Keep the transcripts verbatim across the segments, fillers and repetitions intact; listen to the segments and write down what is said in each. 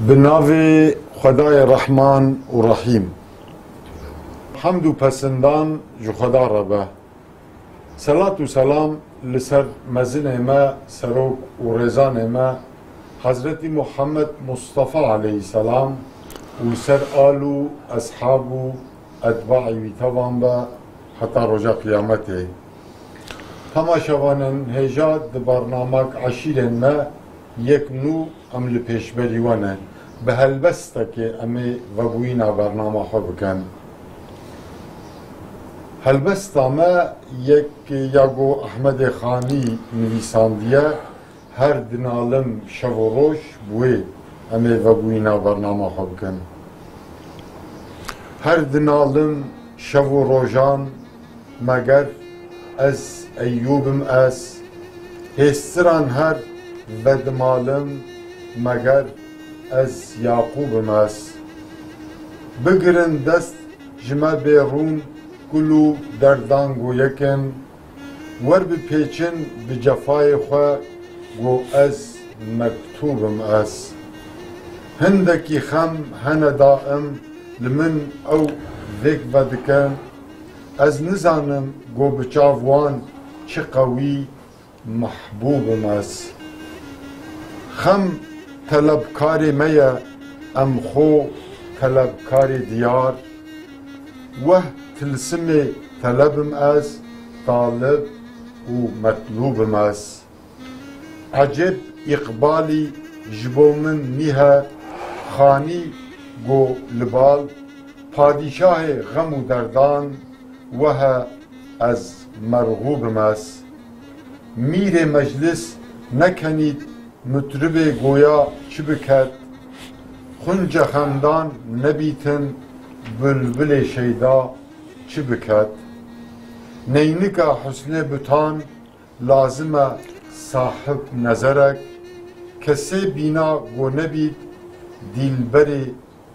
Bi navê Xwedayê Rehman û Rehîm. Hemd û pesindan ji Xweda re be. Selat û selam li ser mezinê me, serok û rêzanê me, Hezretî Muhammed Mustafa aleyhisselam û li ser al û eshab û etbaî wî tevan be heta roja qiyametê. Temaşevanên hêja, di bernamek eşîrên me yek nû em li pêşberî we ne. Bi helbestekê em ê vebûyîna bernama xwe bikin. Helbesta me yek ya ku Ehmedê Xanî nivîsandiye, Her dinalim şev û roj bi wê em ê vebûyîna bernama xwe bikin. Her dinalim şev û rojan, meger ez Eyyûb im ez. Hêstiran her vedimalim, meger ez Yaqûb im ez. Bigirin dest ji me bê rûn, kul û derdan ku yek in, Werbipêçin bi cefayê xwe, go ez mektûb im ez. Hindekî xem hene daim li min ew vêk vedikin, ez nizanim go bi çav wan çi qewî mehbûb im ez. Xem telebkarê me ye, em xwe telebkarê diyar, Weh tilsimê teleb im ez, talib û metlûb im ez. Ecêb îqbalî ji bo min nîhe, Xanî go li bal, padîşahê xem û derdan, wehe ez merxûb im ez. Mîrê meclis nekenît, Mutribê goya çi biket, xunce xendan nebîtin, bilbilê şeyda çi biket. Neynika husnê butan lazim e sahib nezerek, kesê bîna go nebît, dîlberê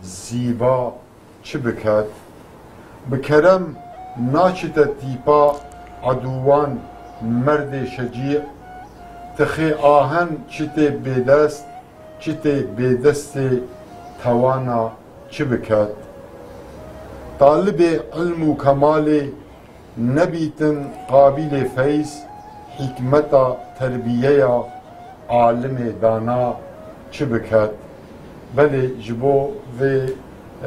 zîba çi biket? Bi kerem naçite tîpa edûwan merdê şecî, tixê ahen çi tê bêdest, çi tê bêdestê tewana çi biket? Talibê ilm û kemalê nebîtin qabîlê feyz, hîkmeta terbiyeya alimê dana çi biket? Belê ji bo vê,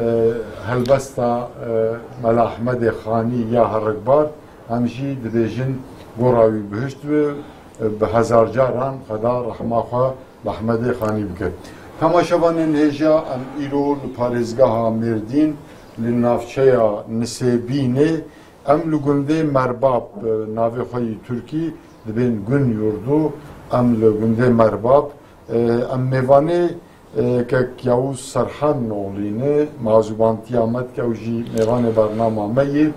e, helbesta, e, Mela Ehmedê Xanî ya herikbar, em jî dibêjin gora wî bihişt be, e, bi hezar caran Xweda rehma xwe bi Ehmedê Xanî bike. Temaşevanên hêja, em îro li parêzgeha Mêrdîn, li navçeya Nisêbînê, Em li gundê Merbab, e, navê xwe yî Tirkî dibên Gün Yurdu, em li gundê Merbab, e, em mêvanê, e, kek Yavuz Serhan Noğlî ne, mazûbantiya me dike, ew jî mêvanê bernama me yê,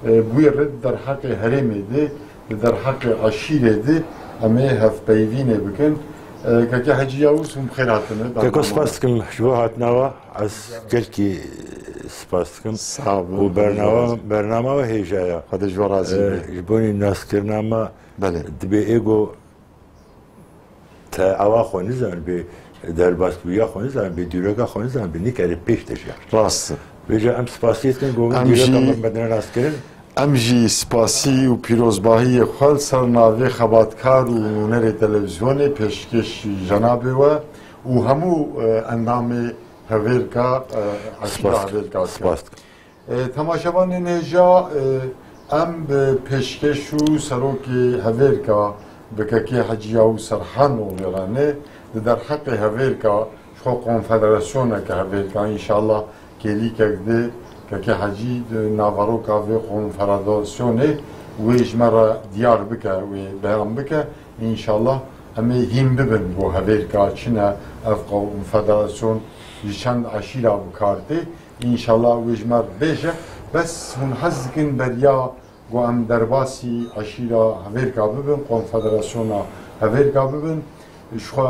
e, bi wê re di derheqê herêmê de, di derheqê eşîrê de em ê hevpeyvînê bikin. E, kekê Hecî Yavuz, hûn bi xêr hatine. Keko, spas dikim ji bo hatina we. Ez gelkî spas dikim. Sağ olun. Û bernama, bernama we hêja ye. Xwedê ji we razî be. Ji bo naskirina me, belê, dibê êgo te awa xwe nizanibê, derbasbûya xwe nizanibê, dîroka xwe nizanibê, nikarê pêş de jî. Rast e. Vêca em spasiyê dikin, go dîroka me me dine naskirin. Em jî spasî û pîrozbahiyê xwe li ser navê xebatkar û nûnerê televîzyonê pêşkêşî cenabê we û hemû, e, endamê hevêrka, e, eşîra hevêrka dikin. Spas dikim. E, temaşevanên hêja, e, em bi pêşkêş û serokê hevêrka, bi kekê Hecî Yavuz Serhan Oğlu re ne, di derheqê hevêrka, ji xwe konfederasyoneke hevêrka, înşallah, Kêlîkek di kekê Hecî di naveroka vê konfederasyonê wê ji me re diyar bike, wê beyan bike. Înşallah em ê hîn bibin ku hevêrka çi ne ev konfederasyon ji çend eşîra bi kar tê. Înşallah wê ji me re bêje. Bes hûn hez dikin beriya ku em derbasî eşîra hevêrka bibin, konfederasyona hevêrka bibin. Ji xwe,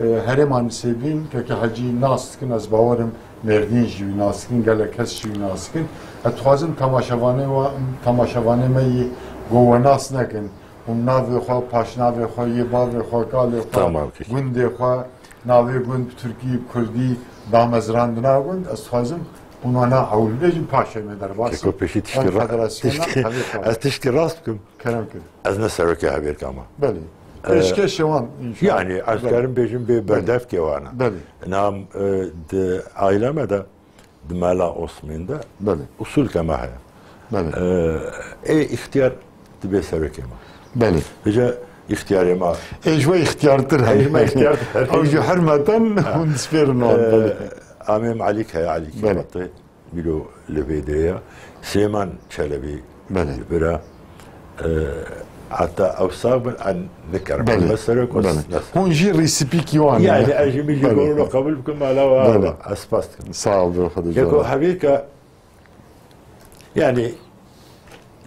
e, herêma Nisêbîn, keke Hecî nas dikin, ez bawerim Mêrdîn jî wî nas dikin, gelek kes jî wî nas dikin. Ez dixwazim temaşevanê wa-, temaşevanê me yî go we nas nekin. Hûn navê xwe, paşnavê xwe, yê bavê xwe, kalê xwe, tamam, peki, gundê xwe, Navê gund bi tirkî, bi kurdî damezrandina gund, ez dixwazim hûn wana ewil bêjin, paşê me derbas. Keko pêşî tiştî ra-, federasyona tiştî, hevê xwe. Ez tiştî rast bikim. Kerem kir. Ez ne serokê Hevêrka me. Belê. Ee, pêşkêşê wan, înşallah. Yani, ez karim bêjim bê berdevkê wan e. Belê. Nam, e, di aîla me de, di mala Osmên de, belê, usulke me heye. Belê. Ee, ê îxtiyar dibe serokê me. Belê. Hêja îxtiyarê me. Ê ji we îxtiyartir hene. Ê ji me îxtiyartir hene. Ew ji hurmeten hûn dispêrin wan. Ee, belê. Amêm Elîk heye, Elîkê Batê. Bîro li vê derê ya. Silêman Çelebî, belê, li vir e. Ee, heta ew sax bin, em nikarin. Belê. Me serok, belê, hûn jî rîspîkî wan. Yani, ez jî min jî, belê, gorûno qebûl bikim, mala wa, belê, ez spas dikim. Sağ ol, Xwedê. Yeko Hevêrka, yani,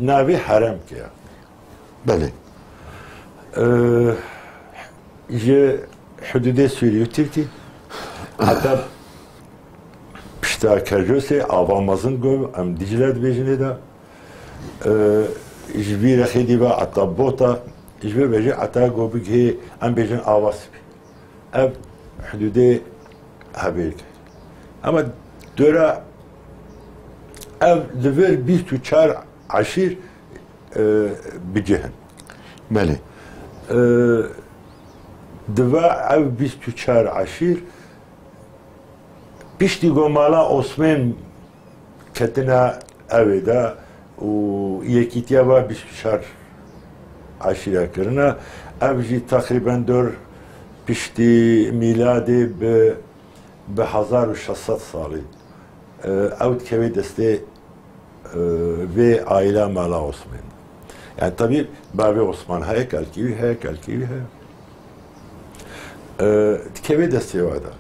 navê heremke ya. Belê. Ee, ji hududê Sûrî û Tirkî, heta pişta Kercosê, ava mezin go, em Dîcle dibêjin ê de. Ee, ji vî rexê dî ve heta Bota, ji vê ve jî heta go bigihê, em bêjin Ava Spî. Ev hududê Hevêrke. Ama dora ev li vir bîst û çar eşîr, e, bi cih in. Belê. E, di va ev bîst û çar eşîr piştî ku mala Osmên ketine evê de û yekîtiya va bîst û çar eşîra kirine. Ev jî teqrîben dor piştî mîladê bi, bi hezar û şeş sed salî, e, ew dikeve destê, e, vê aîla mala Osmên. Yani, tabî bavê Osman heye, kalkî wî heye, kalkî wî heye. E, dikeve destê wa de.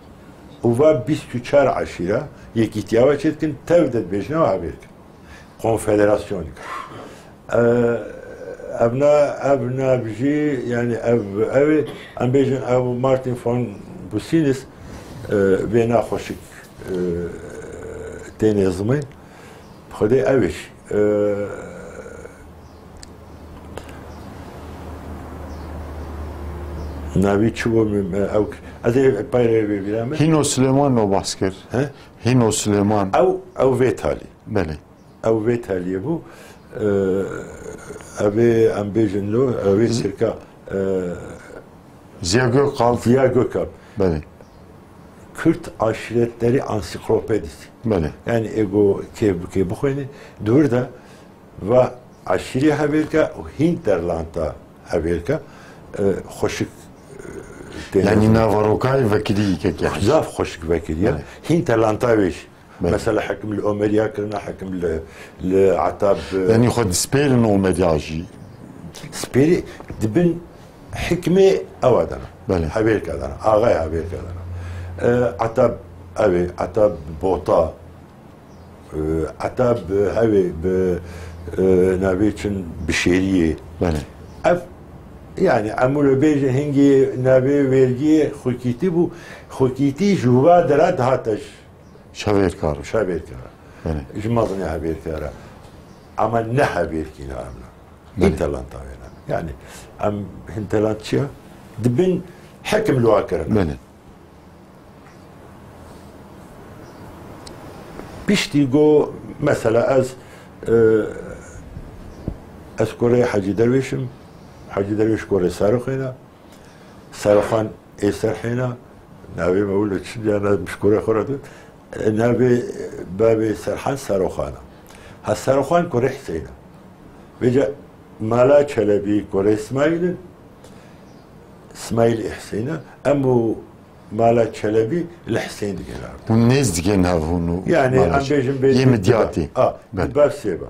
Û va bîst û çar eşîra yekîtiya we çêdikin, tev de dibêjine we Hevêrke. Konfederasyonî. E, ev na, ev nav jî, yani ev, ev ê, em bêjin ev Martin von Businis, e, vê na xweşik, e, têne zimên. Xwedê ev ê jî, e, navî çi bû min, e, ew, ez ê peyre vê bîra min. Hîno Silêman no bas kir. He? Hîno Silêman. Ew, ew vê talî. Belê. Ew vê taliyê bû. Ee, ev ê em bêjin lo, ew ê Tirka, ee, Ziya Gökalp. Ziya Gökalp. Belê. Kürt Aşiretleri Ansiklopedisi. Belê. Yani ego kê, kê bixwêne, di wir de va eşîrê Hevêrka û Hinterlanda Hevêrka, ee, xweşik, ee, têne. Yani navarokayê vekirî kek yani. Zaf xweşik vekirî ya. Belê. Hinterlanda wê jî. Belê. Mesela hekim li Omeriya kirine, hekim li, li Etab. Yanî xwe dispêrin Omeriya jî. Spêrî dibin hikmê ewa dana. Belê. Hevêrka dana. Axayê Hevêrka dana. E, Etab ev ê, Etab Bota. E, Etab ev ê bi, e, navê çin Bişêriyê. Belê. Ev, yani, em wilo bêjin hingê navê wêrgiyê Xwekîtî bû. Xwekîtî ji wa dera dihate ji Şevêrkar. Şevêrkar. Belê. Ji mezinê Hevêrkar e. Ama ne Hevêrkî ne em ne. Belê. Hinterlanda wê ne. Yani em Hinterland çi ye? Dibin hekim luwa kirin. Belê. Piştî go, mesela ez, e, ez kurê Hecî Derwêş im. Hecî Derwêş kurê Serxwê ne. Serxan ê Serhêna, navê me wilo çi diya, ne ji kurê xwe re dû. Navê bavê Serhan Seroxan e. Ha, Seroxan kurê Hisêna. Vêca Mala Çelebî kurê Smaîl in. Smaîl ê Hisêna. Em û Mala Çelebî li Hisên digihên hev. Hûn nêz digihên hev hûn û Yani, Mala em bêjin bê Çelebî. Yê Midyatê. A, Belê. Di bav sê be.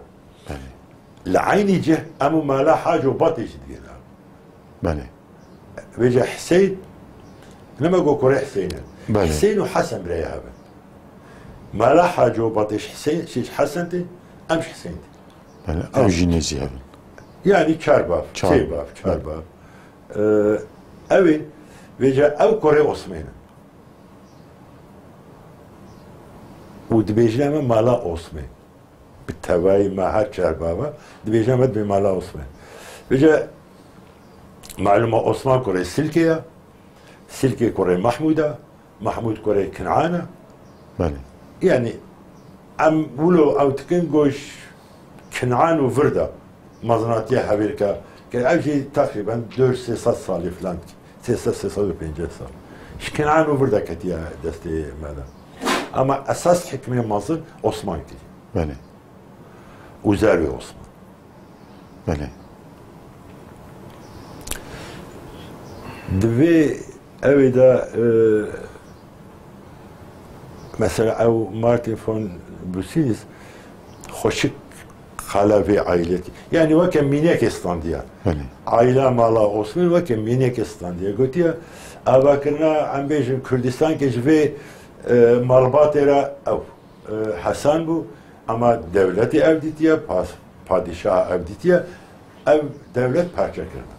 Belê. Li eynî cih em û Mala Haco Batê jî digihên hev. Belê. Vêca Hiseyn, nema go kurê Hiseyn in. Belê. Hiseyn û Hesen birayê hev in. Mala Haco Batê ji Hiseyn, ji Hesen tê, em ji Hiseyn tê. Belê, ew jî nêzî hev in. Yani çar bav, Çar. Sê bav, çar Belê. Bav. Ee, ew ê, vêca ew kurê Osmên in. Û dibêjine me Mala Osmên. Bi tevayî me her çar bava, dibêje me dibê Mala Osman. Vêca malûma Osman kurê Silkê ye. Silkê kurê Mahmûd e, Mahmûd kurê Kin'an e. Belê. Yanî em wilo ew dikin goş Kin'an û vir de mezinatiye hevêrke ke ev jî teqrîben dor sê sed salî filan, sê sed, sê sed û pêncî sal. Ji Kin'an û vir de ketiye destê me de. Ama esas hikmê mezin Osman kiriye. Belê. Û zerwê Osman. Belê. Di vê ewê de, e, mesela ew Martin von Busilis xweşik qala vê aîletî. Yanî weke mînekê standiya. Belê. Aîla mala Osman weke mînekê standiya. Gotiye, avakirina, em bêjin, Kurdistankê ji vê, e, malbatê re ew, e, Hesan bû, ama dewletê ev dîtiye, pas-, padîşaha ev dîtiye, ev dewlet parçe kirine.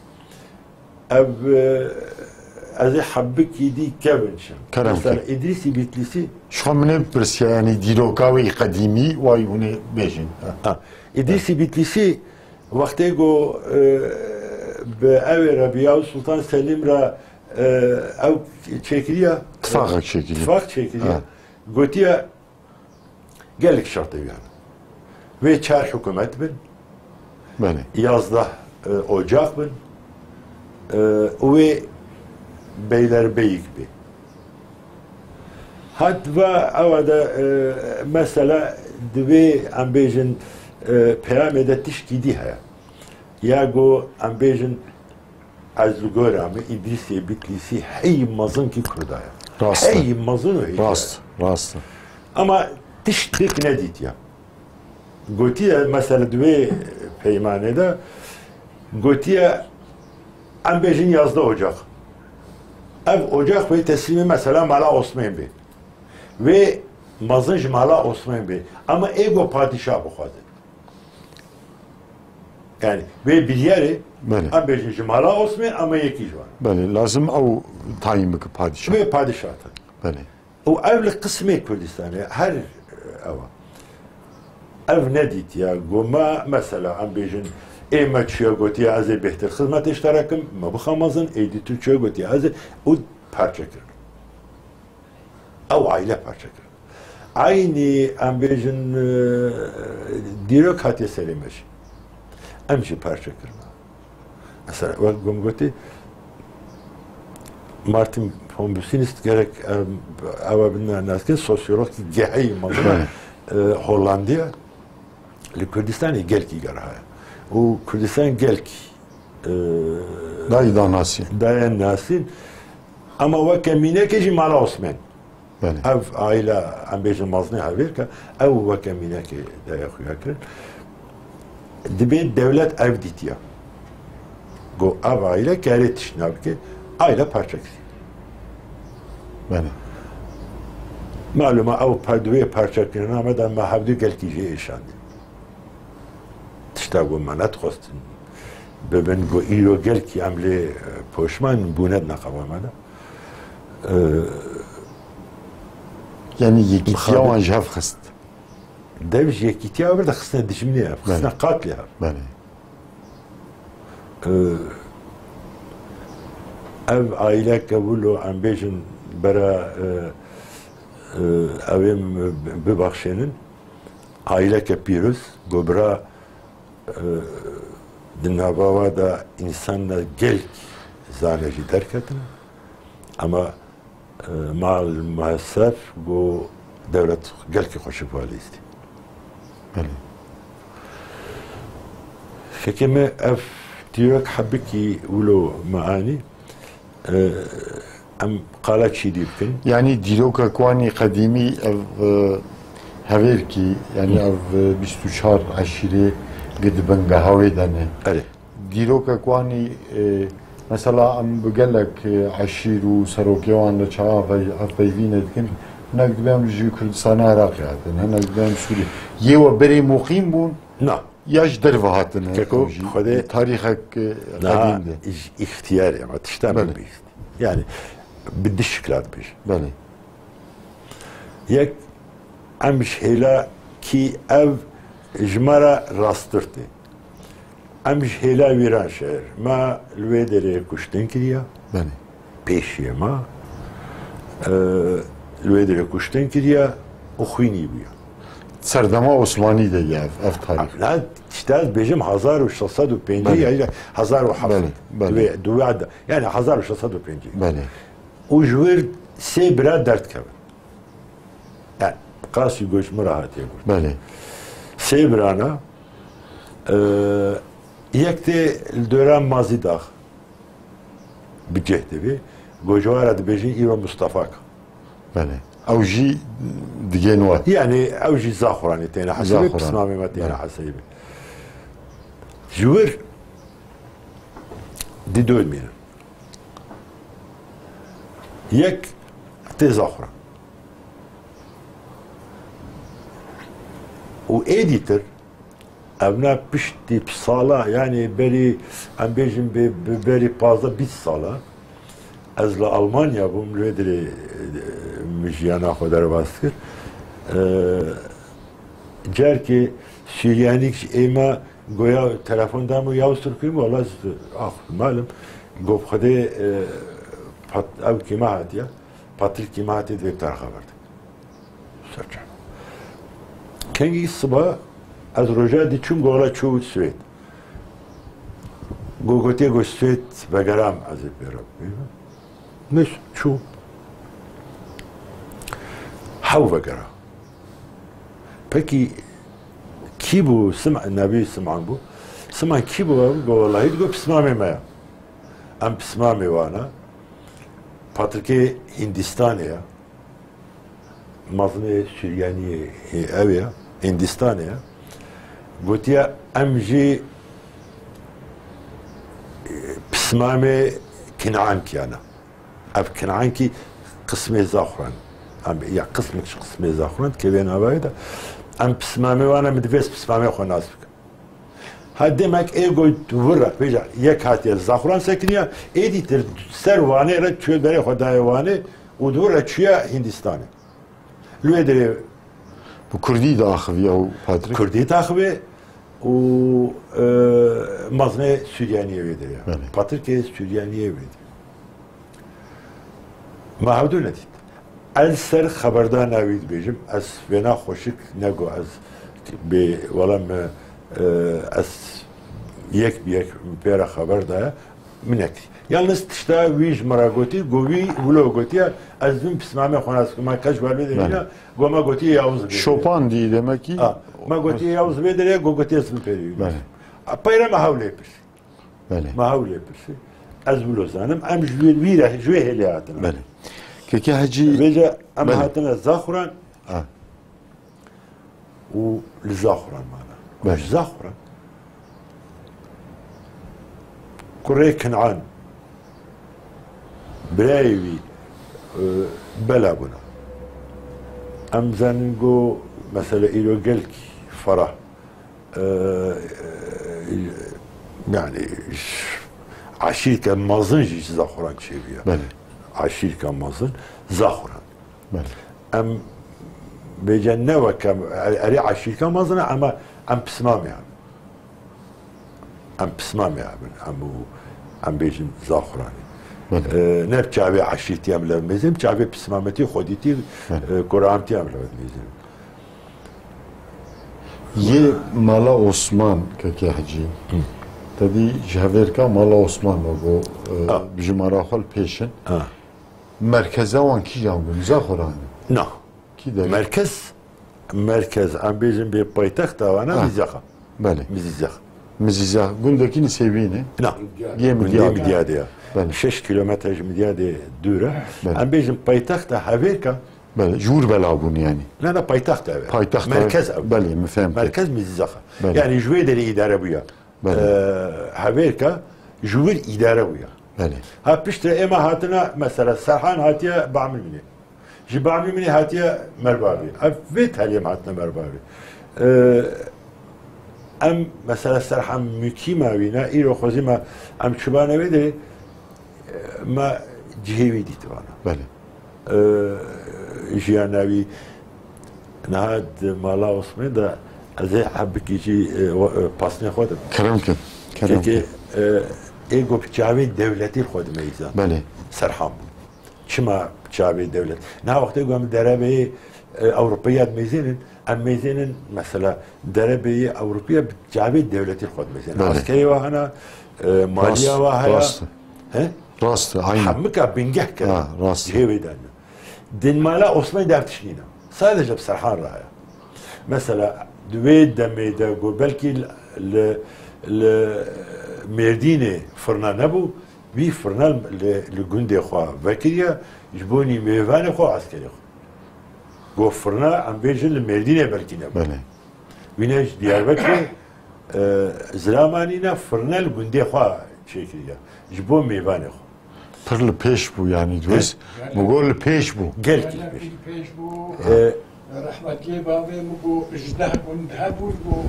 Ev, e, ez ê hebikî dî kevin çim. Kerem Mesela ke. Îdrîsî Bîtlîsî Ji xwe min ê bipirsiya, yanî dîroka wê qedîmî, way hûn ê bêjin. Ha. Ha. Îdrîsî Bîtlîsî wextê ku, e, bi ew ê re, bi Yavuz Sultan Selîm re, e, ew çêkiriye. Tifaqek çêkiriye. Tifaq çêkiriye. Ha. Gotiye, gelek şertê wî hene. Wê çar hikûmet bin, Belê. yazdeh, e, ocaq bin, e, û wê beylerbeyîk bê. Hat va ewa de, e, mesela divê em bêjin, e, peyamê de tişkî dî heye. Ya ku em bêjin, ez li gora min Îdrîsê Bitlîsî hey mezin kî Kurda ye. Rast e. Hey mezin û hey Rast, rast e. Ama tiştek nedîtiye. Gotiye, mesela di wê peymanê de gotiye, em bêjin yazdeh Ocak. Ev Ocak wê teslîmê mesela mala Osman bê. Wê mezin ji mala Osman bê. Ama ê ku padîşah bixwaze. Yani wê biryarê Belê. em bêjin ji mala Osman ama yekî ji wan. Belê, lazim ew tayîn bike padîşah. Wê padîşah te. Belê. Û ev li qismê Kurdistanê her ew e. Ev nedîtiye, got me, mesela, em bêjin, ê me çiya gotiye, ez ê bêhtir xizmetê ji te re kim, me bixe mezin, ê dîtir çiya gotiye, ez ê, û parçe kirin. Ew aîle parçe kirin. Eynî, em bêjin, e, dîrok hatiye serê me jî. Em jî parçe kirin. Mesela, wek ku min gotî, Martin von Busilis gerek, em, ew e bin naskin, sosyolog ki geheyî mezin, Belê. e, Hollandiya, li Kurdistanê gelkî gerha ye. Û Kurdistan gelkî, e, Dayî da nasî. daye nasîn. Ama weke mînekê jî mala Osman. Belê. Ev aîle, em bêjin, mezinê hevêr ke, ew weke mînekê daye xuya kirin. Dibê dewlet ev dîtiye. Got, ev aîle kerê tişt nabike, aîle parçe kirî. Belê. Malûm e, ew pa-, di wê parçekirina me de me hevdû gelkî jê êşandî. Tişta ku me nedixwestin bibin, ku îro gelkî em lê, e, poşman bûne di neqeba me de. E, Yanî yekîtiya Mixabin. wan ji hev xist. Dev ji yekîtiya vir de xistine dijminê hev, xistine Belê. qatlê hev. Belê. E, ev aîleke wilo em bêjin bera, e, e, ew ê bibexşênin. Aîleke pîroz, ku bira, e, di nava wa de însan de gelk zane jî derketine. Ama, e, mal muhesef ku dewlet gelkî xweşik valîstî. Belê. Fekê me ev dîrok hebikî wilo me anî. E, em qala çî dî bikin. Yanî dîrokek wan ê qedîmî ev, e, hevêrkî, yanî ev, e, bîst û çar eşîrê gi di bingeha wê de ne. Erê. Dîrokek wan ê, e, mesela em bi gelek, e, eşîr û serokê wan de çawa hevpey-, hevpeyvînê dikin, hinek dibêm ji Kurdistanê Iraqê hatin, hinek dibêm Sûriyê. Yê we berê muqîm bûn? Na. Ya ji derve hatine Keko, ew jî. Xwedê Tarîxek, e, Niha qedîm de. Ji îxtiyarê me tişta Belê. min bihîst. Yani bi du şikla dibêjin. Belê. Yek, em ji hêla kî ev ji me re rasttir tê. Em ji hêla Wîranşehir. Me li wê derê kuştin kiriya. Belê. pêşiyê me, e, li wê derê kuştin kiriye û xwînî bûye. Serdema Osmanî de ye ev, ev tarîx. Na, işte ez bêjim hezar û şeş sed û pêncî Belê. ya hezar û heft. Belê, belê. Di wê, di wê de, yani hezar û şeş sed û pêncî. Belê. Û ji wir sê bira derdikevin. Yani, qasî goş min re hatiye got. Belê. Sê birana, e, yek tê li dora Mazî Dax bi cih dibê. Gojwara dibêjin îro Mustafa ka. Belê. Ew jî digên we. Yani, ew jî Zaxuranê têne hesabê, Zaxuran. Pismamê me têne Belê. hesabê. Ji wir di döl mînin. Yek tê Zaxuran. Û êdîtir, evna piştî sala, yani berî, em bêjin bê, bi berî pazdeh bîst sala, ez li Almanya bûm, li wê dirê, e, min jiyana xwe derbas kir. E, carkê Suryanîk ji ê me goya telefon dam û ya Türk'üm, wala ax, malum, gof Xwedê, e, pat-, ew kî me hatiye, Patrîk kî me hatiye divê tarxa verdi. Serçe. Kengî siba ez roja dî çûm gola çû Swêd. Go gotiye go Swêd vegeram ez ê pê re bibînim. Miş çû. Hew vegera. Pekî kî bû? Sim-, Nebî Siman bû. Siman kî bû? Go wellahî digo pismamê me ya. Em pismamê wana. Patrikê Hindistanê ya. Mezinê Suryaniyê ew ya, Hindistanê ya. Gotiye, em jî, e, pismamê Kin'an kiyane. Ev Kin'an kî qismê Zaxuran. Em, ya qismek ji qismê Zaxuran, dikeve navayê de. Em pismamê wan e, min divê ez pismamê xwe nas bikim. Ha demek ê got vir re, vêca yek hatiye Zaxuran sekiniya, êdî tir ser Wanê re çûye berê xwe daye Wanê û di vir re çûye Hindistanê. Li wê derê Bi Kurdî diaxiviya û Patrik? Kurdî diaxive û, e, mezinê Suryaniyê wê derê. Belê. Patrikê Suryaniyê wê derê. Me hevdu nedît. Ez ser xeberdana wî dibêjim, ez vêna xweşik nego ez bê, wela me, e, ez yek bi yek pê re xeber daye, min nekirî. Yalnız tişta wî ji me re gotî, go wî wilo gotiye, ez dibim pismamê xwe nas bikim, me kes ji ber bê de Belê. nîne, go me gotiye Yavuz bê. Şopandî demek ki. Ha, me gotiye Yavuz bê derê, go gotiye ez dibim pê de. Belê. A, peyre me hew lê pirsî. Belê. Me hewl lê pirsî. Ez wilo zanim. Em ji wî, wî re, ji wê hêlê hatine. Belê. Keke Hecî, Vêca em belê. hatine Zaxuran Ha. û li Zaxuran mane. Belê. Ji Zaxuran. Kurê Kin'an. Birayê wî, e, bela bûna. Em zanin ku mesele îro gelkî ferah. Ee, yani, ş-, eşîrke mezin jî ji Zaxuran çêbûye. Belê. Eşîrke mezin Zaxuran. Belê. Em bêje ne weke, er-, erê eşîrke mezin e, ama em pismamê hebin. Em pismamê hebin. Em û, em bêjin Zaxuranê. Belê. Ee, ne çavê eşîrtî em li mêzin, çavê pismametî, xwedîtî, Belê. e, kuramtî em li mêzin. Yê Mala Osman, kekê Hecî. Hı. Te dî ji hevêrka Mala Osman ve got, e, Ha. ji mara xwe li pêş in. Ha. Merkeza wan kîjan bû? Mizaxuran e? Na. Kî derê? Merkez, merkez, em bêjin bê paytexta wana Ha. Mizîzaxa. Belê. Mizîzax. Mizîzax. Gundekî Nisêbîn e? Na. Yê Gundê Midyad. Midyadê ya. Belê. Şeş kilometre ji Midyadê dûr e. Belê. Em bêjin paytexta hevêrka Belê, ji wir bela bûn yani. Ne, ne, paytext ev e. Paytext ev. Merkez ev. Belê, min fehm kir. Merkez Mizîzaxa. Belê. Yani ji wê derê îdare bûya. Belê. Ee, hevêrka ji wir îdare bûya. Belê. Ha piştre êma hatine mesela Serhan hatiye Bamîmînê. Ji Bamîmînê hatiye Merbavê. Ev vê telê em hatine Merbavê. Ee, em mesela Serhan mukîma wî ne, îro xwezî me em çûbane wê derê, e, me cihê wî dîtibana. Belê. Ee, jiyana wî niha di mala Osmanê de ez ê hebikî jî, e, wa-, e, pasnê xwe de. Kerem kin, kerem Kekê, kin. e, ê ku bi çavê dewletî xwe dimeyzan. Belê. Serhan bû. Çima bi çavê dewlet? Niha wextê ku em derebeyê, e, Ewropeyê dimeyzênin, em mêzênin, mesela, derebeyê Ewropeyê bi çavê dewletî xwe dimeyzênin. Belê. Eskerê wa hene, e, maliya Rast, wa heye. rast. He? Rast, aynen. Hemika bingeh kirin. Ha, rast. Cihê wê de ne. Din mala Osmanî de ev tişt nîne. Sadece bi Serhan re heye. Mesela, di wê demê de ku belkî li, li, li Mêrdînê firna nebû, wî firna li, li gundê xwe vekiriye, ji bo nî mêvanê xwe û eskerê xwe. Ku firna, em bêjin, li Mêrdînê belkî nebû. Belê. Wîne ji Diyarbekirê, e, zira manîne, firna li gundê xwe çêkiriye. Ji bo mêvanê xwe. Pir li pêş bû, yanî, He? Divêz, Min got li pêş bû. Gelkî li pêş. Gelekî pêş bû. E, Rehmetiyê bavê min got, ijdeh gund hebû, got,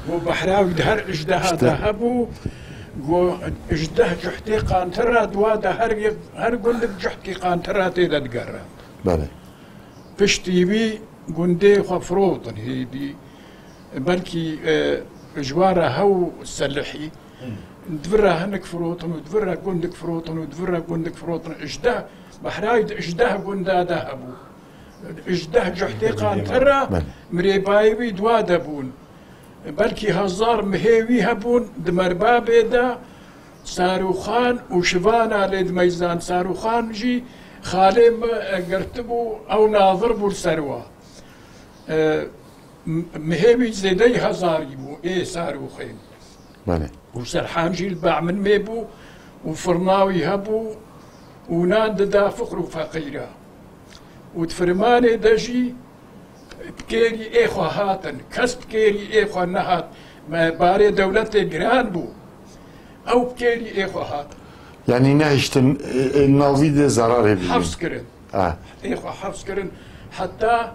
got Behrawî di her ijdeha İşte. de hebû, got, ijdeh cuhtê qantira, di wa de her yek, her gundek cuhtê qantira tê de digere. Belê. Piştî wî gundê xwe firotin hêdî. Belkî, e, ji wan re hew selihî. Di vir re hinek firotin û di vir re gundek firotin û di vir re gundek firotin. Ijdeh, Behrayî di ijdeh gunda de hebû. Ijdeh cuhtê qantir re Belê. mirêbayê wî di wa de bûn. Belkî hezar mihê wî hebûn di Merbabê de. Sarûxan û Şivana lê dimeyzan. Sarûxan jî xalê min, e, girtibû, ew nazir bû li ser wa. E, m-, mihê wî zêdeyî hezarî bû, ê Sarûxê. Belê. Û Serhan jî li ba min mê bû û firna wî hebû û nan dida fiqir û feqîra. Û di firmanê de jî bi kêrî ê xwe hatin. Kes bi kêrî ê xwe nehat. Me barê dewletê giran bû. Ew bi kêrî ê xwe hat. Yanî nehiştin, e, e, navî de zerarê bibin. Hefs kirin. Ha. Ê xwe hefs kirin. Heta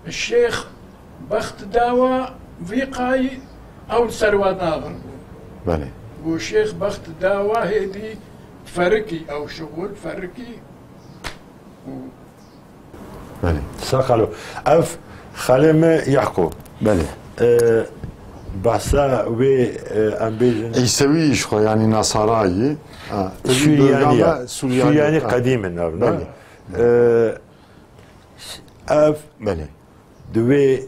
Şêx bext dawa vî qayî ew li ser we naxin bû. Belê. Û Şêx bext dawa hêdî ferikî ew şixul ferikî û Belê. Saqalo. Ev xalê me Yaqûb. Belê. E, behsa wê, e, em bêjin. Îsewî ji xwe, yanî Nasarayî. Ha. Suryanî ya. Suryanî. Suryanî Ha. qedîm in ev, ne? Belê. E, ev Belê. di wê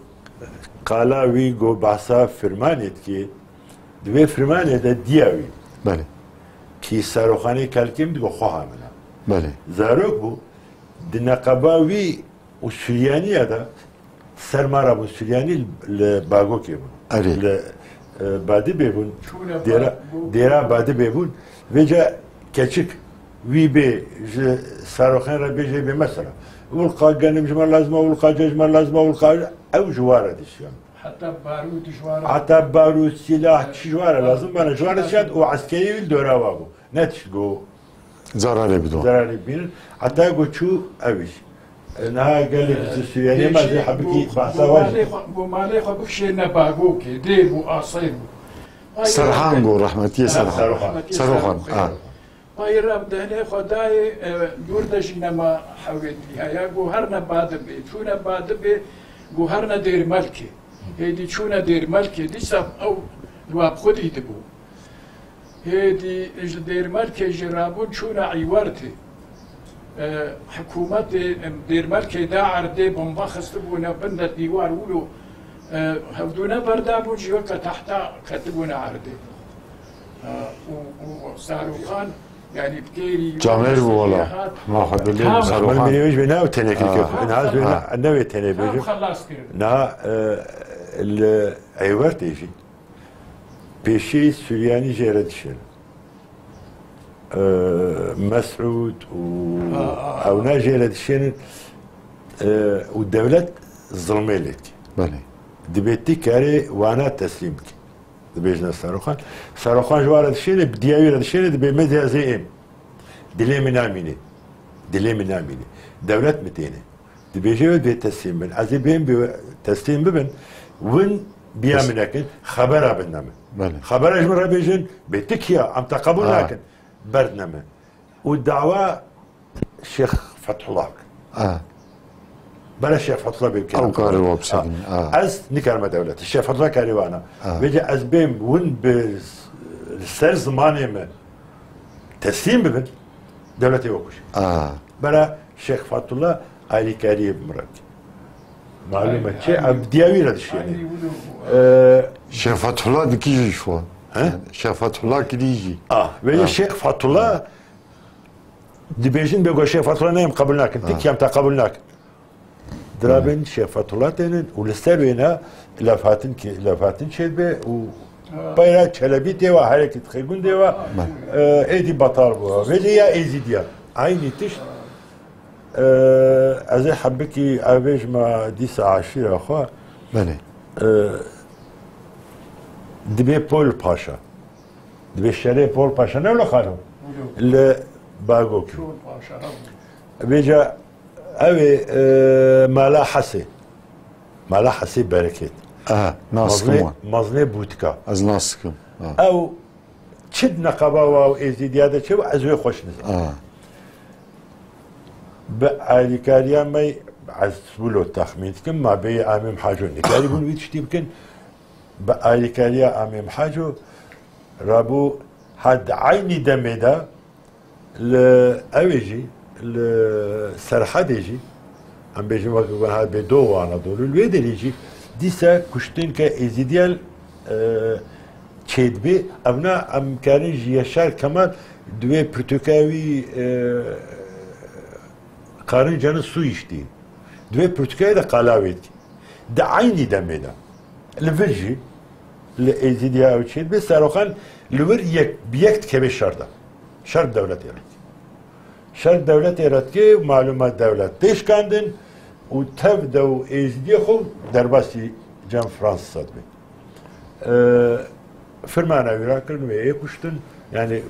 qala wî go behsa firmanê dikê, di wê firmanê de diya wî. Belê. Kî Saroxanê Kelkê min digo xweha min e. Belê. Zarok bû, di neqeba wî û Suryaniya de ser mara bûn. Suryanî li, li Bagokê bûn. Erê. Li, e, Badibê bûn. Çûne Dêra, Bagok. Dêra Badibê bûn. Vêca keçik wî bê ji Saroxên re bêjê bê mesela. Wulqa genim ji me lazim e, wulqa ce ji me lazim e, wulqa ew ji wa re dişiyan. Heta barût ji wa re. Heta barût, silah, çi ji wa re lazim bana. Ji wa re dişiyan û eskerî wî li dora wa bû. Ne tişt go Zararê bidon. Zararê bînin. Heta ku çû ew îş. E, niha gelek ji Suriyeliyê me zê hebikî behsa wa jî. Malê xwe, malê xwe bikişêne Bagokê, dê bû, asê bû. Serhan go, rehmetiyê Ha, Serhan. Serhan. Rehmetiyê Serhan, Serhan, ha. Payî re bi dehnê xwe dayê, e, dûr de jî nema hewêtî heye. Go herne Badibê, çûne Badibê, go herne Dêrmelkê. Hêdî çûne Dêrmelkê, dîsa ew li wa bi xwedî dibû. Hêdî ji Dêrmelkê jî rabûn çûne Îwertê. E, hikûmetê, em, Dêrmelkê da erdê bomba xistibûne bin de dîwar wilo, e, hevdûne berdabûn jî weke tehta ketibûne erdê. E, û, û Saroxan, yanî bi kêrî Camêr bû wala. Ma xwe dilê Tam Saroxan. Min êwî ji bê ne ew tenê kir Ha. kir. Niha ji bê Ha. ne, ne wê tenê Tam bêjim. xelas kirin. Niha, e, li Eywertê jî. Pêşî Suryanî jê re dişên. Ee, Mesûd û Ha, ha, ha. ewna jê re dişênin, ee, û dewlet zilmê lê dike. Belê. Dibê ti karê wana teslîm bike. Dibêjine Saroxan. Saroxan ji wa re dişêne, bi diya wî re dişêne, dibê me diya zê êm. Dilê min namîne. Dilê min namîne. Dewlet mi têne. Dibêje wê bê teslîm bin. Ez ê bêm bê teslîm bibin. Win biya Bes- min nekin. Xebera bin ne min. Belê. Xebera ji min re bêjin. Bê tikiya. Em te qebûl Ha. nakin. Berd ne min. Û dawa Şêx Fethullah bikin. Ha. Bere Şêx Fethullah bê bikin. Ew karê wa bisekinin. Ha. Ha. Ez nikarime dewletê. Şêx Fethullah karê wana. Ha. Vêce ez bêm win bi s-, li ser zimanê min Teslîm bibin, dewletê we kujî. Ah. Bera Şêx Fatullah alîkariyê bi min re dike. Malûm e çi? Ev diya wî re dişîne. Ee, Şêx Fethullah di kî jî şwa? He? Şêx Fethullah kidî jî? Ah, ve Ha. Şêx Fatullah dibêjin bê go Şêx Fatullah neyem qebul nakin. Ha. Tikiyem te qebul nakin. Dirabên Şêx Fethullah tênin û li ser wêne levhatin ki, levhatin çêdibe û peyra Çelebî tê wa, herekî dixê gundê wa, e, êdî betal bû. Vêlê ya Êzîdiya. Eynî tişt, e, ez ê hebikî ev bêjima dîsa eşîra xwe. Belê. E, dibê Pol Paşa. Dibê şerê Pol Paşa ne li xalo? Li Bagokî. Vêca ew ê, e, Mala Hesê. Mala Hesê Bereket. Aha, nas dikim Maznê, wan. Maznê Bûtika. Ez nas dikim. Ha. Ew çi di neqeba wa û Êzîdiya de çi bû, ez wê xweş nizanim. Ha. Bi alîkariya me, ez wilo texmîn dikim, ma bêyî Amîm Haco nikarîbûn wî tiştî bikin. Bi alîkariya Amîm Haco rabû, ha di eynî demê de li ewê jî, li Serhedê jî, em bêjin weke ku niha bê Doğu Anadolu, li wê derê jî dîsa kuştinke Êzîdiya, e, çêdibê. Evna em karin ji Yaşar Kemal di wê pirtûka wî, e, Karin canı su içti. Di wê pirtûkayê de qala wê dike. Di eynî demê de. Li vir jî, li Êzîdiya ew çêdibe, Seroxan li wir yek, bi yek dikeve şer de. Şer bi dewletê re dike. Şer bi dewletê re dike, malûm e dewlet tê şikandin û tev de û Êzîdiyê xwe derbasî cem Fransisa dibe. E, firmana wî rakirin, wê ê kuştin. Yani, e,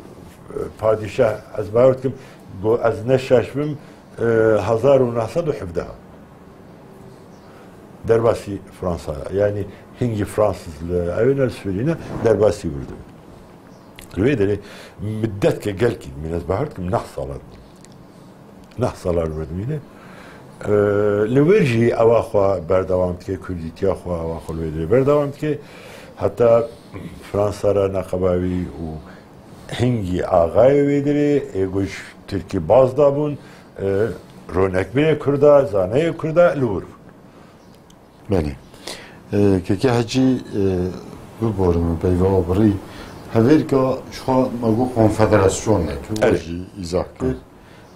padîşah, ez bawer dikim, go ez ne şaş bim, e, hezar û neh sed û hevdeh derbasî Fransa, yani hingî Fransız li ew ne, li Sûrî ne, derbasî wir dibin. Li wê derê middet ke gelkî dimîne, ez bawer dikim neh salan dimîne. Neh salan wir dimîne. E, li wir jî ewa xwe berdewam dike, kurdîtiya xwe ewa xwe li wê derê berdewam dike. Heta Fransa re neqeba wî û hingî axayê wê derê, ê ku ji Tirkî baz dabûn, e, ronekbirê Kurda, zaneyê Kurda li wir bûn. Belê. E, Keke Hecî, e, biborim, peyva birî. Hevêrka ji xwe me got konfederasyon e, tu Erê. jî îzah kir. Erê.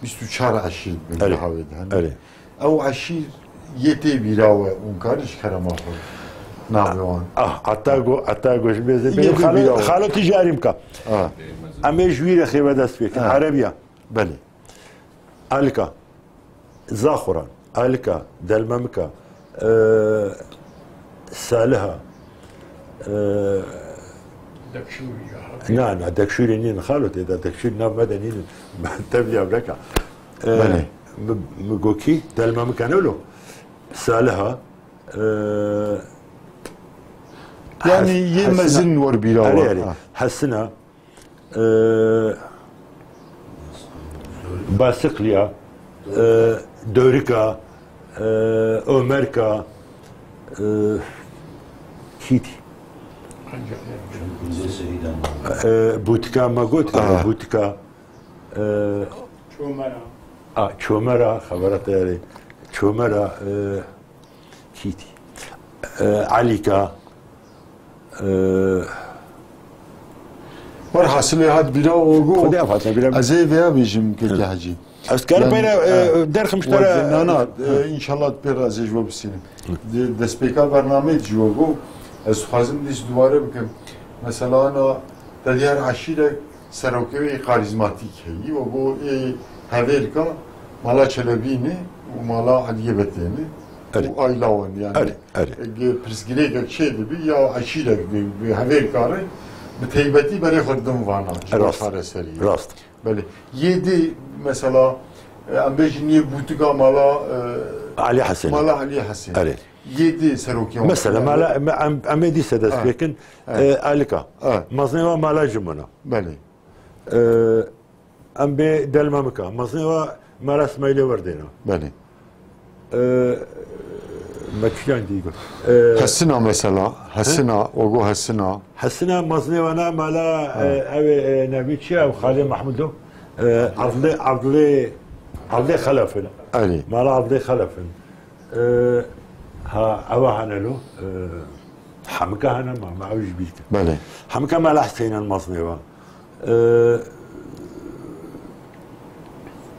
Bîst û çar eşîr bin Erê. niha wê de hene. Erê. Ew eşîr yê tê bîra we û karî ji kerema xwe navê wan. Ah, ata go, ata go ji bêzê Yê bê tê xalo, bîra we. Xalo tî jarî bika. Ah. Em ê ji wî rexê ve dest pê kin. Ah. Erebiya. Belê. Alika. Zaxuran, Alika, Delmemika, e, Saliha, e, Dekşûrî ya. Na, na, Dekşûrî nîn, xalo tê de, Dekşûrî nav me de nîn, tevliya beka. E, Belê. mi, mi gokî, Delmemika ne lo? Saliha, e, Yani Hes-, yê Hesina. mezin wer bîra Erê, we. erê. Ha. Hesina, e, Basiqliya, e, Dorika, e, Omerka, e, Kîtî. E, Butika me got, Aha. Butika, e, Çomera. A, Çomera, xebera te erê. Çomera, e, Kîtî. E, Elîka. E, Werhasilê hat bîra we got. Xwedê ev hate bîra. Ez ê vêya bêjim, Keke Hecî. Ez karim Yani, peyre, e, e, derxim ji te re. Nana, e, înşallah pê re ez ê ji we bistînim. Di destpêka bernameyê de ji we got, ez dixwazim dîs dubare bikim. Mesela ana te diyar eşîrek serokê wê karîzmatîk heyî, we got ê hevêrka mala Çelebî ne û mala Eliyê Betê ne Erê. û aîla wan yani. Erê, erê. Ge pirsgirêkek çê dibi ya eşîrek bi, bi hevêrka re bi teybetî berê xwe didin vana ji bo Rast. çareseriyê. Rast. Belê. Yê dî mesela, e, em bêjin yê bûtika mala, e, Elî Hesenî. Mala Elî Hesenî. Erê. Yê dî serokê wan. Mesela, Belê. mala, em, em, em ê dîse dest Ha. pê kin, Ha. e, Elîka. Ha. Mezinê wa mala Cimuna. Belê. E, em bê Delmemika. Mezinê wa mala Smeylê Werdêna. Belê. E, Me kîjan dî got? E, Hesina mesela, Hesina, Ogo Hesina. Hesina mazinê wana mala, Ha. e, ew ê, e, nevî çi ye? Ew Xalê Mahmûd o. E, Evdê, Evdê, Evdê Xelef in. Erê. Mala Evdê Xelef in. E, ha, ewa hene lo. E, Hemika hene ma, ma ew jî bîr kin. Belê. Hemika mala Heseynan mazinê wan. E,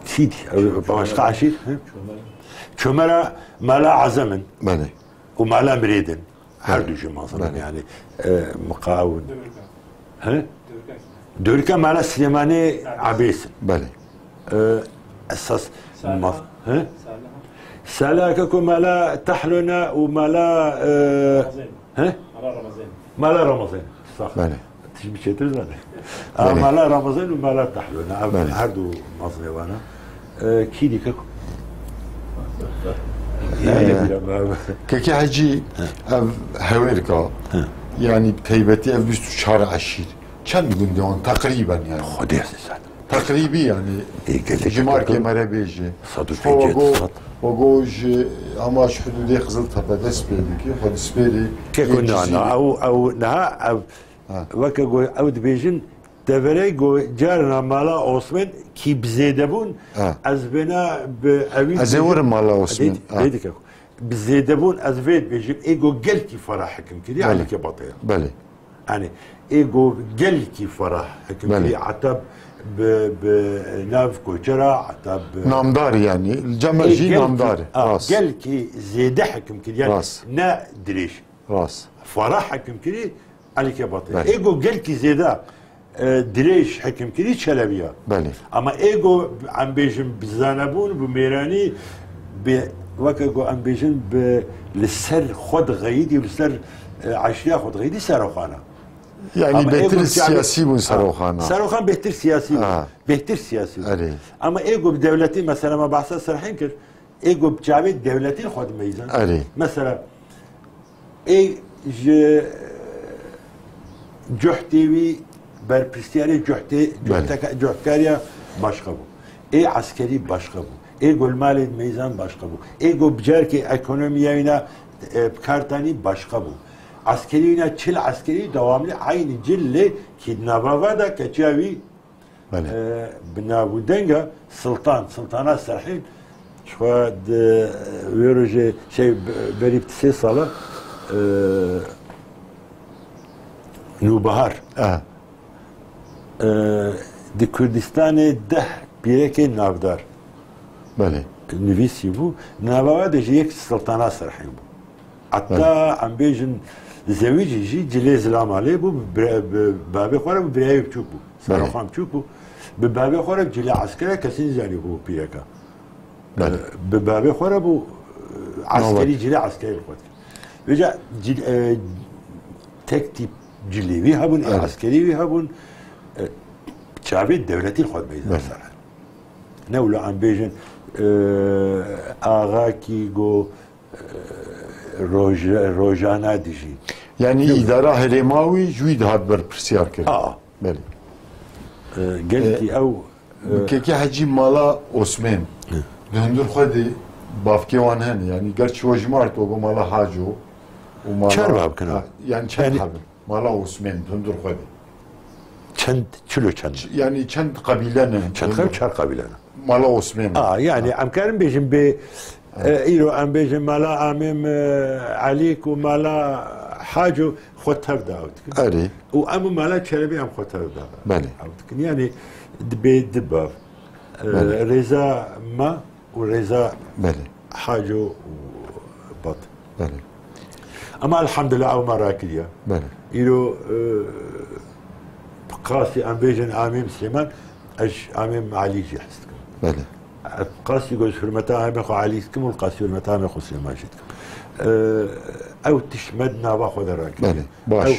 Kî dî? Ew başka eşîr, he? Çomera mala Azem in. Belê. Û mala Mirêd in. Her Belê. du jî mezin in Belê. yani. E, Miqawin. He? Dörke mala Silêmanê Ebês in. Belê. E, esas Saliha. maz-, he? Saliha. Saliha ke ku mala Tehlona û mala, e, Ramazan. He? Mala Ramazan. Mala Ramazan. Sax. Belê. Tij bi çêtir zane. Belê. A, mala Ramazan û mala Tehlona. Ev Belê. her du mazinê wana. E, kî dî ke ku? Ee, Kekê Hecî, ev hewêrka, yani taybetî ev bîst û çar eşîr. Çend gundê wan teqrîben yani? Xwedê ez zaten. Teqrîbî yani. Ê, gelek Ji markê teqrîben. me re bêje. Sed û pêncî Xwe go, sed. xwe go ji hema ji hududê Qiziltepe dest pê dike, xwe dispêrê. Keko Yê na, Cizîrê. na, ew, ew, niha, ew, Ha. weke go, ew dibêjin, Deverê ku carna mala Osman kî bi zêde bûn, Ha. ez bêna bi ewî Ez ê bêjim, werim mala Osman. Lê, Ha. lê dike ku bi zêde bûn ez vê dibêjim, ê ku gelkî ferah hikim kiriye, Belê. Elîke Bataya. Belê. Yani, ê ku gelkî ferah hikim Belê. kiriye, heta bi, bi nav koçera, heta bi Namdar yani. Cema Ê jî gelkî, namdar. ha, Rast. gelkî zêde hikim kiriye. Yani, Rast. ne dirêj. Rast. Ferah hikim kiriye, Elîke Batı. Belê. Ê ku gelkî zêde, e, dirêj hekim kirî Çelebiya. Belê. Ama ê ku em bêjin bi zanebûn, bi mêranî, bi, weke ku em bêjin bi li ser xwe dixeyîdî, li ser, e, eşriya xwe dixeyîdî Seroxana. Yani Ama ê bêtir ku çavê-, siyasî bûn Ha, Seroxana. Seroxan bêtir siyasî bû. Ha. Bêtir siyasî bû. Erê. Ama ê ku bi dewletî, mesela me behsa Serhîn kir, Ê ku bi çavê dewletî xwe dimeyzin. Erê. Mesela, ê ji cuhtê wî berpirsiyarê cuhtê, Belê. cuhteka-, cuhtkariya başqa bû. Ê eskerî başqa bû. Ê ku li malê dimeyzan başqa bû. Ê ku bi carkê ekonomiya wîna, e, bi kar tanî başqa bû. Eskerî wîna çil eskerî dewamlî eynî cil lê kî di nava va de keçiya wî Belê. E, bi nav û denga Siltan, Siltana Serhîn, ji xwe di, e, wê rojê, şey, be-, berî bi sê sala, e, Nûbihar. E. E, di Kurdistanê deh pîrekê navdar Belê. nivîsî bû. Nava de jî yek Siltana Serhîn bû. Heta Belê. em bêjin zewicî jî cilê zilama lê bû, bi bire-, bi bavê xwe re bû, birayê biçûk bû. Belê. Seroxan biçûk bû. Bi bavê xwe re cilê eskere kesî nizanî ku pîreka. Belê. Bi bavê xwe re bû, Nava. eskerî, cilê eskerî li xwe dikir. Vêca cil-, e, tek tîp cilê wî hebûn, ê Evet. eskerî wî hebûn, e, çavê dewletî li xwe dimeyzan Belê. ser. Ne wilo em bêjin, e, axa kî go, Roj-, rojana dijî. Yani Yok. îdara herêma wî ji wî dihat berpirsiyar kirin. Aa. Belê. E, gelkî E, ew, e, Kekê Hecî mala Osmên. Hı. Di hundir xwe de bavkê wan hene. Yani gerçi we jimart, we got mala Haco û mala Çar bav kina. Ha, yani çend Yani hebin? Mala Osmên, di hundir xwe de. Çend, çilo çend? Ç-, yani çend qabîle ne? Çend Di hundir xwe çar qabîle ne? Mala Osmên. A, yani Ha. em karin bêjin bê, Ha. e, îro em bêjin mala Amêm, e, Elîk û mala Haco xwe tev de ew dikin. Erê. Û em û mala Çelebî em xwe tev de Belê. ew dikin. Yani dibê di bav. E, Belê. Rêza ma û rêza Belê. Haco û Bat. Belê. Ama elhamdülillah ew me rakiriye. Belê. Îro, e, qasî em bêjin Amêm Silêman, ez Amêm Elî jî hez dikim. Belê. Ez qasî ku ji hurmeta Amê xwe Elî dikim û qasî hurmeta Amê xwe Silêman jî dikim. E, ew tişt me di nava xwe de rakiriye. Belê. Baş. Ew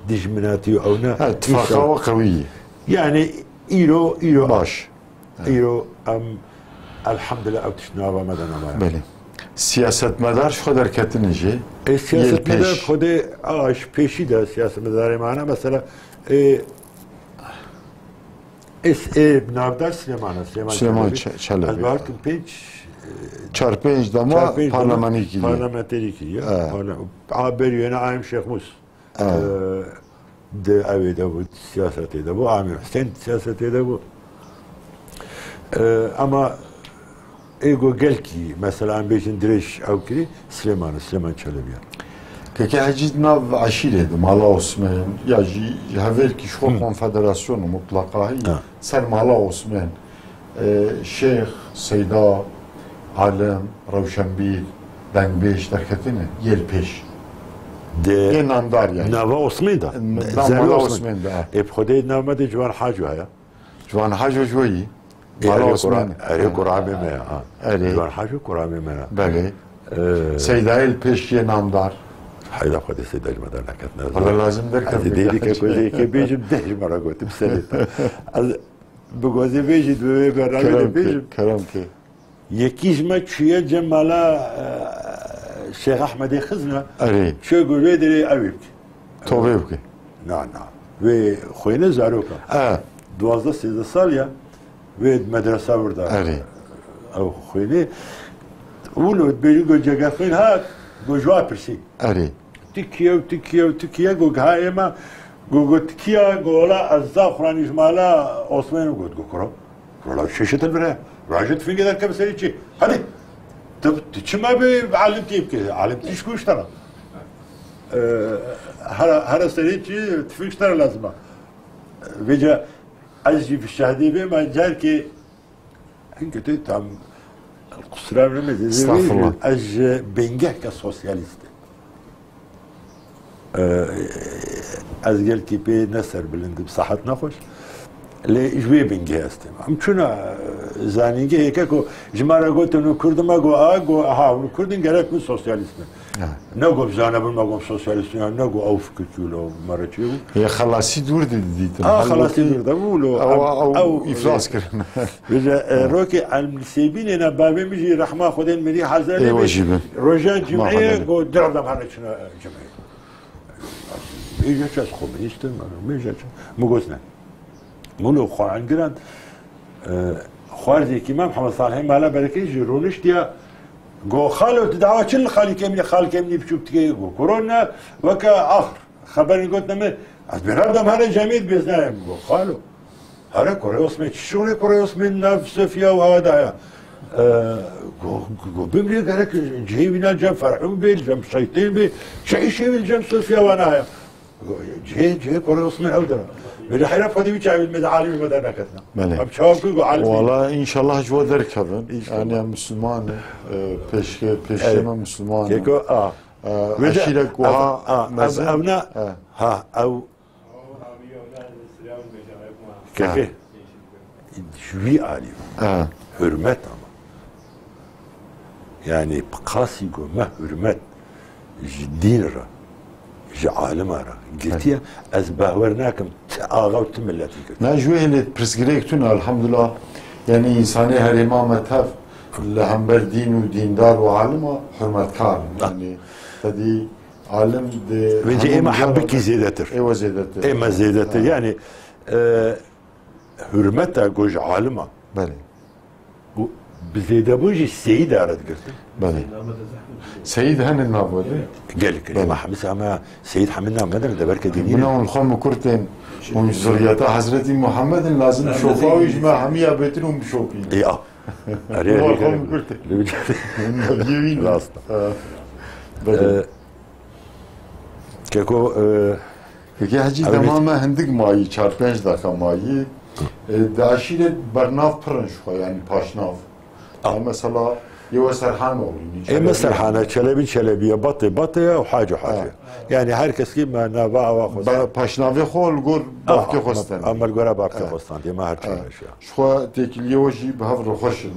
dijminatî û ew ne. Ha, tifaqa Înşallah. we qewî ye. Yani îro, îro Baş. Îro em elhamdülillah ew tişt nava me de nemaye. Belê. Siyasetmedar ji xwe derketine jî. E, Yê siyasetmedar pêş. Xwedê a ji pêşî de siyasetmedarê me hene. Mesela, e, es-, e, navdar Silêman e, Silêman Silêman Çelebi. Çe-, Çelebi. Ez bawer kim pênc, Çar pênc dema Çar pênc dema parlamenterî kiriye. Parlamenterî kiriye. Evet. Parla- A, berî wêne Ayim Şêxmûs. Evet. Ee, Di ew ê de bû, siyasetê de bû, Amî Husên siyasetê de bû. Ee, ama ê go gelkî, mesela em bêjin dirêj ew kirî, Silêman, Silêman Çelebiya. Keke Hecî di nav eşîrê de, mala Osman, ya jî ji hevêrkî ji xwe konfederasyon û mutlaqa heye, Ha. ser mala Osman, e, şêx, seyda, alim, rewşenbîr, dengbêj derketine, yê li pêş. Di Yê namdar yani. Nava Osman da. N- Zerrê mala Osman. Osman da, ha. Ê bi Xwedê nav me de Ciwan Haco heye. Ciwan Haco ji we yî. Ê, Mala erê Osman. Kura-, erê kuramê me ya, ha. Erê. Ciwan Haco kuramê me ya. Belê. Ee, Seydayê li pêş yê namdar. Heyda Xwedê Seyda ji me derneketine. Wala lazim derkeve. Ez dê dike ku ez ê yekê bêjim, deh ji me re gotim serê te. Ez bi gozê bêjî di wê bernamê de Kerem bêjim. ke, kerem ke. Yekî ji me çûye cem mala, e, Şêx Ehmedê Xizna. Erê. Çûye ku vê derê ew ê bike. Tovê bike. Na, na. Wê xwêne zaroka. E, Duwazdeh sêzdeh sal ya. Wê di medresa wir de. Erê. Ew xwêne. Wilo dibêjin ku cegerxwîn hat, ku ji wa pirsî. Erê. Tikiye û tikiye û tikiye, ku giha ême, ku, ku tikiya, ku wela ez za xurani ji mala Osmanê got, ku kuro. Wela şeşetin vire. Raje tifingê derkeve serê çi. Hadi. Tu, tu çima bi alimtî bike? Alimtî ji ku ji te re. Ee, hera, hera serê çi tifing ji te re lazim e. Vêca ez jî bi şahdê bê, ma carkê Hinke tu tam qusura bime, Estağfurullah. Ez ji bingehke sosyalîst im. Ee, Ez gelkî pê ne serbilind im, sahet nexweş. Lê ji wê bingehê ez têm. Em çûna, e, zanîngehê ke ku ji me re gotin û Kurd me got, a, got, aha, hûn Kurd in, gerek min sosyalîst bin. Ha. Ne got zane bin, me got sosyalîst in, ne got ew fikir çû, ew me re çê bû. Yê xelasî dûr de dîtin. A, xelasî dûr de bû, lo, ew, ew, ew îflas kirin. Vêca, e, rokê Elm li Sêbînê ne, bavê min jî rehma Xwedê mirî hezar Ê, we jî bin. Roja cimeyê go derdem hene çine cimeyê. Bêje çi ez komunîst im, bêje çi. Min got ne. Min û xwe engiran, e, xwarzêkî me Mihemed Salihê Mala Berekê jî rûniştiya. Go xalo, tu dawa çi li xalîkê min, xalîkê min biçûk dike? Go kuro ne, weke axir. Xeberên gotine min, ez bêrav dam here cemiyet bêznayem, go xalo. Here kurê Osmê, çi şûrê kurê Osmê nav Sofiya û awa daya? Ee, go, go bimrê gerek cihê wîna cem Ferhûn bê, cem Seytên bê, çi îşê wî cem Sofiya wana heye? Go, cihê, cihê kurê Osmê ew de. Bêje heyra Xwedê wî çavê me de alim me derneketine. Belê. Em çawa ku go alim. Wala înşallah ji we derkevin. Înşallah. Yani em Müslüman, e, pêşke, pêşke Evet. me Müslüman. Keko, a. Ee, Wêde eşîrek ev, wiha a, ev, mezin. Ev ne? He. Ha, ew. Keke. Ji wî alî. He. Hurmet ama. Yani, bi qasî ku me hurmet ji dîn re, ji alima re girtiye, ez bawer nakim ti axa û ti miletî girtiye. Na ji wê hêlê pirsgirêk tune, elhamdulillah. Yani, însanê herêma me tev li hember dîn û dîndar û alima hurmetkar in. Ah. Yani, tedî Alim di Vêce hemû ême mijaran hebikî de zêdetir. Êwe zêdetir. Ême zêdetir. Ha. Yani, e, hurmeta ku ji alima Belê. û bi zêdebûn jî seyîda re digirtin. Belê. Seyîd hene nava de. Gelek Belê. Ême hemî ama Seyîd hemî name de, de belke dinî. Buna hûn xwe mikurtên, hûn zuriyeta Hezretî Muhammed in, lazim şopa wî ji me hemiya bêtir hûn bişopîn. Ya. Erê, erê, erê. Welcome, Kurtê. Rast. Ha. Belê. Ee, Keko, e, Kekê Hecî, ew dema nî- me hindik mayî, çar pênc deqa mayî, e, di eşîrê bernav pir in ji xwe, yani paşnav. Ah. Ya mesela, yê we Serhan oğlu, Ê me Serhane, Çelebi Çelebiye, Batê Batê ya û Haco Haco. Ha. Yani her kes ki me nava awa xwe Ba-, paşnavê xwe li gor Ah, bavkê xwe ah, stend. Ah, me li gora bavkê xwe stend, yê me her çar Ha. eşya. Ji xwe têkiliyê we jî bi hev re xweş in.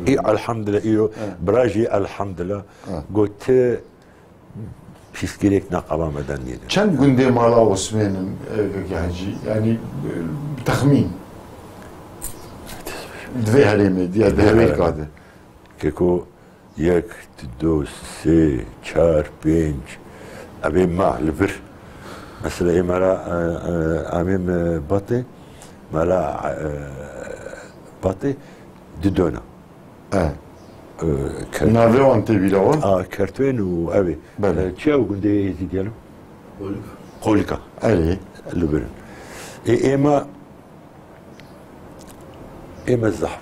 Î, elhamdülillah, îro Ha. bira jî elhamdülillah. Ha. Got, pîsgirêk neqaba me de nîne. Çend gundê mala Osmên in, e, Kekê Hecî? Yani, e, texmîn. Di vê herêmê, diya di Di vê herêmê. herêmê. Keko, yek, du, sê, çar, pênc. Evê ma li vir. Mesela ê mala, e, e, amê me Batê, mala, e, Batê, di dona. E. Navê wan tê bîra we? A, Kertwên û ev ê. Belê. E, çi ew gundê Êzîdiyan? Qolika. Erê. Li vir in. Ê, êma, êma zehf.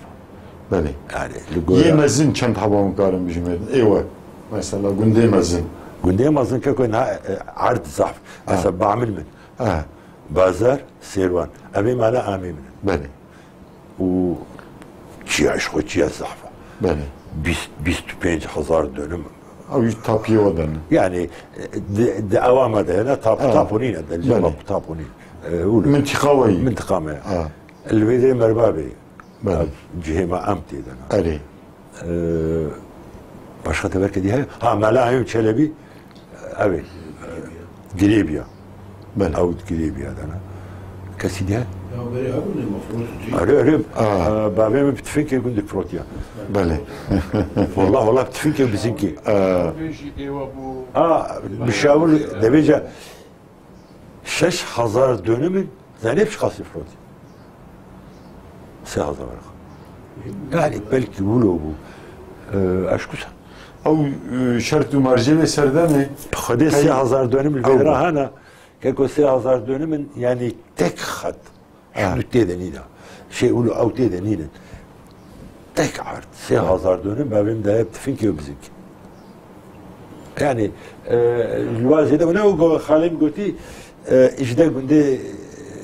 Belê. Yani, li gora Yê mezin çend heba hûn karin bijimêrin? Ê we. Mesela gundê mezin. Gundê mezin ke ku niha, e, erd zehf. Ha. Mesela Bamil min. Ha. Bazar, Sêrwan. Ev ê mala amê min in. Belê. Û çiya ji xwe çiya zehf e. Belê. Bîst, bîst û pênc hezar dönüm. Ew jî tapiyê we de ne? Yani, e, di, di ewa me de ne tap, Ha. Tapo nîne, de Belê. Tapo nîne. E, û Mintiqa we yî? Mintiqa me. Ha. Li vê derê merva bê. Belê. Cihê me em tê de ne. Erê. Ee, başka teberkê dî heye? Ha, Mela Eyûb Çelebî, ev ê, e, Girêbiya. Belê. Ew Girêbiya de ne. Kesî dî heye? Ya, berê hebûn ê mafrûz cî. Erê, erê. Aa. E, bavê min bi tifêkê gundê firotiya. Belê. Wallah, wallah, bi tifêkê bizinkê. Aa. Aa, bi şawil, devêca Şeş hezar dönümün zanî çiqasî firotî? Sê hezar weraq. Yani belkî wilo bû. Ee, eşkusa. Ew, e, şert û mercê wê serdemê. Xwedê Hey. Sê hezar dönüm li Ew bîra bû. Hana. Keko sê hezar dönümün yani tek xet. Ha. Şunu tê de nîne. Şey, ulu ew tê de nînin. Tek ard. Sê hezar dönüm bavê min daye tifinkê û bizink. Yani, e, li wa zêde ne û go-, xalê min gotî, e, îşte gundê,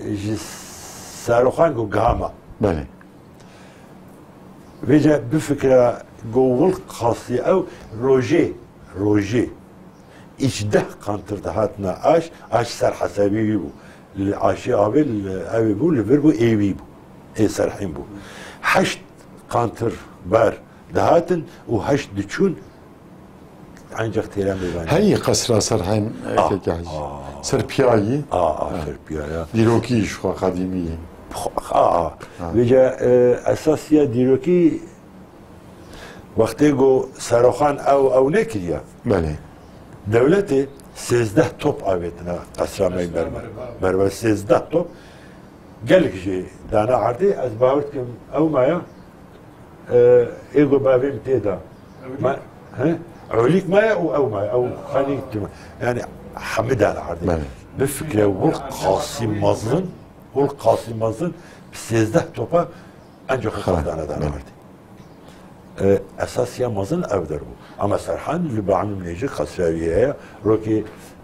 e, ji Saroxan go gihama. Belê. Vêca bifikira go wil qasî ew rojê, rojê. Îç deh qantir dihatina aş, aş ser hesabê wî bû. Li aşê avê li ewê bû, li vir bû, ê wî bû. Ê Serhîn bû. Heşt qantir ber dihatin û heşt diçûn, encax têra mêvanê. Heyî qesra Serhîn, Ah, keke hecî. Ah. Ser piyayî. Ah, ah, Ha. Ser piyaya. Dîrokî ji xwe qedîmî yê. Xwe-, ah, ah. Ha. Vêca, e, esasiya dîrokî Wextê ku Seroxan ew, ew nekiriye, Belê. Dewletê sêzdeh top avêtine qesra me mermer. Mermer sêzdeh top. Gelek jî dana erdê, ez bawer dikim ew maya, e, ê ku bavê min tê de. Ma-, he? Ewlîk maya û ew maya, ew xanî tîma. Yani hemî dana erdê. Belê. Bifikre wir qasî mezin, wir qasî mezin bi sêzdeh topa encax Xwe. Xwe dana dana erdê. E, esasiya mezin ev der bû. Ama Serhan li Bamî min jî qesra wî heye. Rokê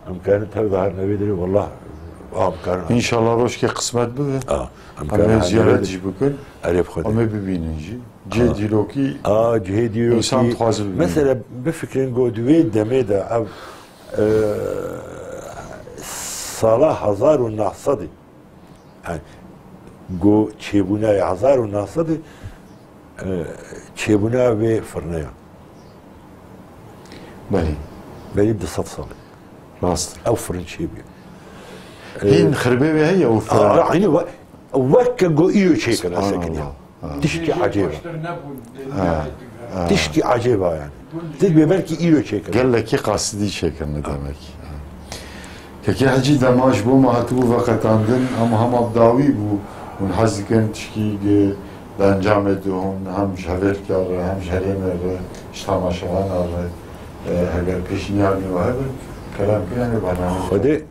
em karin tev de her nevê dirê, wallah, em karin. İnşallah rojkê qismet bibe. A, em Em karin ê her ziyaret nevê jî bikin. Erê bi Xwedê. Em ê bibînin jî. Cihê A. dîrokî A, cihê dîrokî. İnsan dixwaze bibîne. Mesela bifikirin ku di wê demê de ev, e, sala hezar û neh sedî. Yani, go çêbûna ya hezar û neh sed, e, çêbûna vê firneya. Belê. Belê du sed sal. Rast. Ew firin çêbûye. Hîn E, xirbê wê heye û a, firin. A, aynı we-, wek ke go îro çêkir, Subhanallah. Esekiniya. Ha. Tişkî ecêb e. Ha, ha. Tişkî ecêb e yani. Ti dibê belkî îro çêkir. Gelekî qasidî çêkirine demek. Ha. Kekê Hecî, dema ji bo me hatibû veqetandin, em hema bi dawî bû, hûn hez dikin tişkî gi di encamê de hûn hem ji hevêrka re, hem ji herêmê re, ji temaşevana re, e, heger pêşniyarên we hebin, kerem kin, em ê bernameyê Xwedê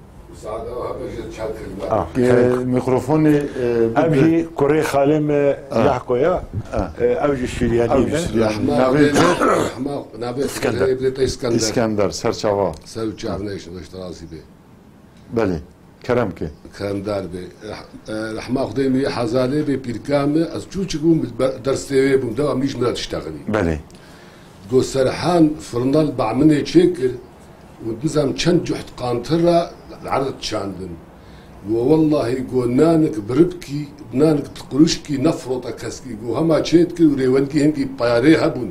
Sade hebe ji çar kelime. Ah, Ee, kerem. Mikrofonê, e, Ev bide. Jî kurê xalê me Ah. Yahko ya. Ah. E, ev jî Suryanî Ew jî ne? Suryanî. Rehma Navê Xwedê, tu? Rehma, navê Xwedê, İskender. Heyê bide te İskender. İskender, serçava. Ser û çav neşin, weş razî be. Belê. Kerem ke. Keremdar be. Reh-, e, rehma Xwedê mi hezalê be pîrka me, ez çûçik bûm, ber-, dersê wê bûm, dewa min jî min re diştexilî. Belê. Go Serhan firna li Bamînê çêkir û nizam çend cuht qantir re li erd çandin. Go wellahî go nanik bi ribkî, nanik bi quruşkî nefirota keskî. Go hema çêdikir û rêwendî hingî peyarê hebûn.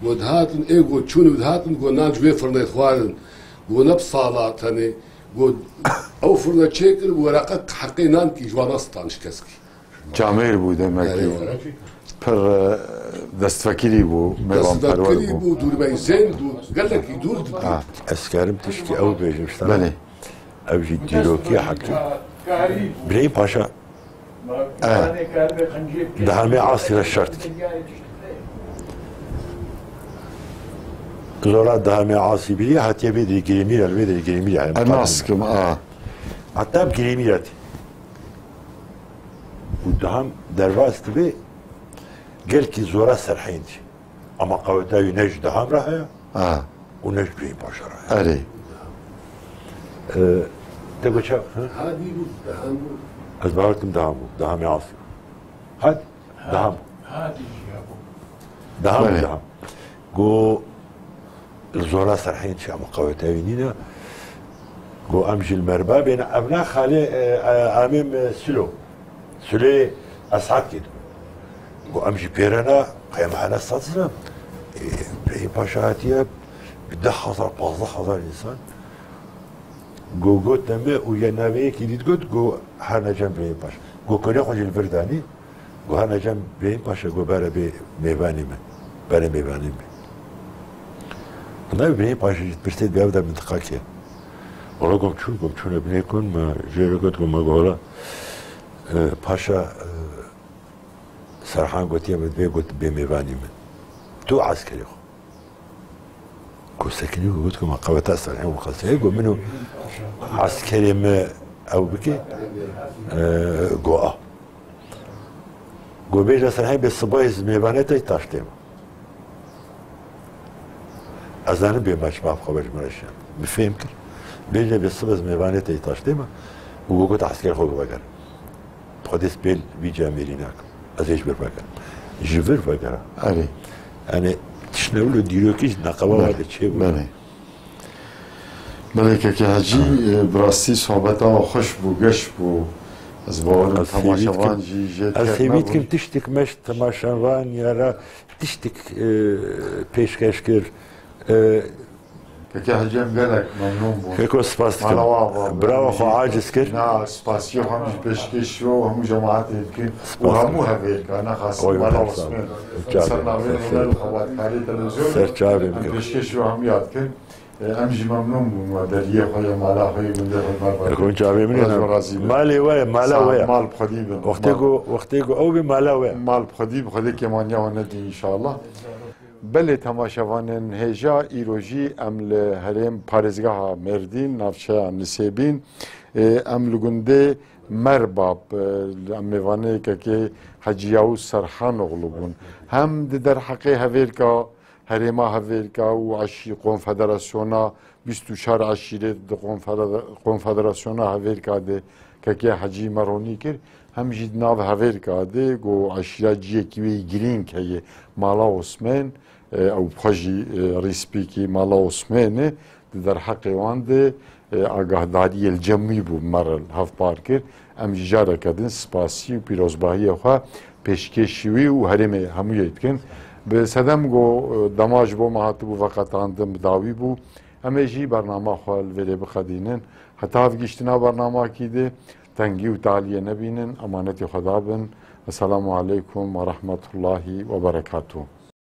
Go dihatin, ê go çûn û dihatin, go nan ji wê firnê xwarin. Go ne bi sala tenê. Go ew firne çêkir û wereqe heqê nankî ji wan nestan ji keskî. Camêr bû demek ki. Erê. Pir, e, destfekirî bû, mêvanperwer Destfekirî bû. Bû, dûrmeyzên bû, gelekî dûr dibû. Ha. Ez karim tişkî ew bêjim, işte. Belê. Ev jî dîrokî heqî. Birayî Paşa. E. Di hemê asî re şert kir. Zora Dihamê Asîbî hatiye vê derê Girêmîra, li vê derê Girêmîra, yani, Ez naskim, a. Heta bi Girêmîra tê. Û Diham derbas dibe, gelkî zora Serhên tê. Ama qeweta wî ne ji Diham re heye, A. û ne ji Birîn Paşa re heye. Erê. Ee, te got çawa, ha? Hadî bû, Diham bû. Ez bawer dikim Diham bû, Dihamê Asîbî. Had, Diham. Hadî jî hebû. Diham, Belê. Diham. Go li zora Serhên çi em qewetewî nîne. Go em jî li merba bêne. Evna xalê, e, e, amêm, e, Silo. Sulê Esad kê dibû. Go em jî pêrena, qeyem hene sed zina. E, Birîn Paşa hatiye bi deh hezar, pazdeh hezar însan. Go got deme û ye navê yekî dît got, go herne cem Birîn Paşa. Go konê xwe jî li vir danî. Go herne cem Birîn Paşa, go bere bê mêvanî min. Bere mêvanî min. Navê Birîn Paşa jî pirsê, bi ev de mintiqa kê. Wala gom çûn, gom çûne binê kun, me jê re got, gom me go wala, e, Paşa, e, Serhan gotiye min, divê got bê mêvanî min. Tu eskerê xwe. Ku sekinî ku got ku me qeweta Serhên û qeseyê, got min û eskerê me ew bike, e, got a. Got bêje Serhên bê sibahê ez mêvanê te taştê me. Ez zanim bê me çima xwe ji me re şiyan. Bi fêm kir. Bêje bê sibahê ez mêvanê te taştê me. Û got eskerê xwe vegerin. Xwedê spêl vî cemêrî nakim. Ez ê ji vir vegerim. Ji vir vegera. Erê. Yani tişt ne wilo dîrokî ji neqeba Belê, wa de çêbû. Belê. Belê kekê Hecî, Ha. e, bi rastî sohbeta we xweş bû, geş bû. Ez bawerim Ez hêvî temaşevan dikim, jî jê ez dikevin hêvî dikim hebûn. Tiştik me ji temaşevan ya re tiştik, e, pêşkeş kir. E, Keke Hecem gelek memnûn bûn. Keko, spas dikim. Mala wa, wa, Bravo, xwe aciz kir. Na, spasiya hemû ji pêşkêşî û hemû cemaetê dikin. Û Spas hemû dikim. Hevêrka, ne xas Oy, mala sağ ol. Osman. Çavê, Ser navê ser Nûner û xebatkarê televîzyonê. Ser çavê Em dikim. Pêşkêşî hemû ya dikin. E, em jî memnûn bûn we deriyê xwe yê mala xwe yê gundê xwe berber. Keko, çavê min Xwedê ê ji we razî be. Malê we, mala Sağ ol, we. Mal bi xwedî bin. Wextê Mal. ku, wextê ku ew bê mala we. Mal bi xwedî, bi xwedê kêmaniya we nedî înşallah. Belê temaşevanên hêja, îro jî em li herêm parêzgeha Mêrdîn, navçeya Nisêbîn, ê, em li gundê Merbab, e, em mêvanê kekê Hecî Yawuz Serhanoğlu bûn. Hem di derheqê hevêrka, herêma hevêrka û eşî-, konfederasyona bîst û çar eşîret di konfede-, konfederasyona hevêrka de kekê Hecî me ronî kir. Hem jî di nav hevêrka de ku eşîra ciyekî wê yî girîng heye, mala Osmên, e, ew bi xwe jî, e, rîspîkî mala Osmên e, di derheqê wan de, e, agahdariyê li cem wî bû, me re hevpar kir. Em jî careke din spasî û pîrozbahiyê xwe pêşkêşî wî û herêmê hemûyê dikin. Bi sedem ku, e, dema ji bo me hatibû veqetandin bi dawî bû, em ê jî bernama xwe li vêrê biqedînin. Heta hevgihiştina bernamakî de tengî û taliyê nebînin, emanetê Xweda bin. Esselamu aleykum ve rahmetullahi ve berekatuh.